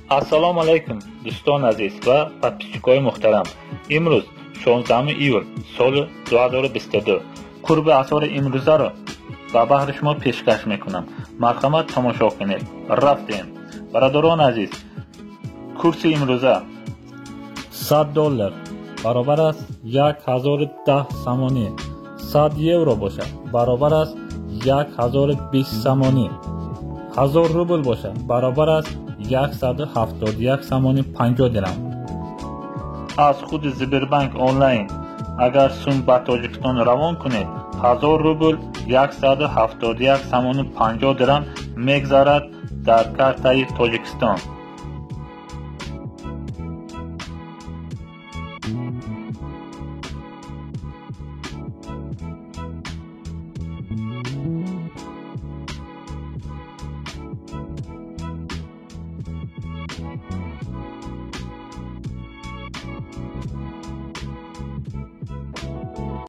Ассалому алайкум, дӯстони азиз ва подписчикои муҳтарам. Имрӯз 16 июл соли 2022. Курби асъори имрӯзаро ба баҳри шумо пешкаш мекунам. Марҳамат, тамошо кунед. Рафтем. Бародарони азиз, курси имрӯза 100 доллар баробар аст 1010 сомонӣ, 100 евро бошад баробар аст 1020 сомонӣ, 1000 рубл бошад баробар аст 171 сомонӣ 50 дирам. Аз худи Сбербанк онлайн агар сум ба Тоҷикистон равон кунед, 1000 рубл 171 сомонӣ 50 дирам мегзарад дар картаи Тоҷикистон.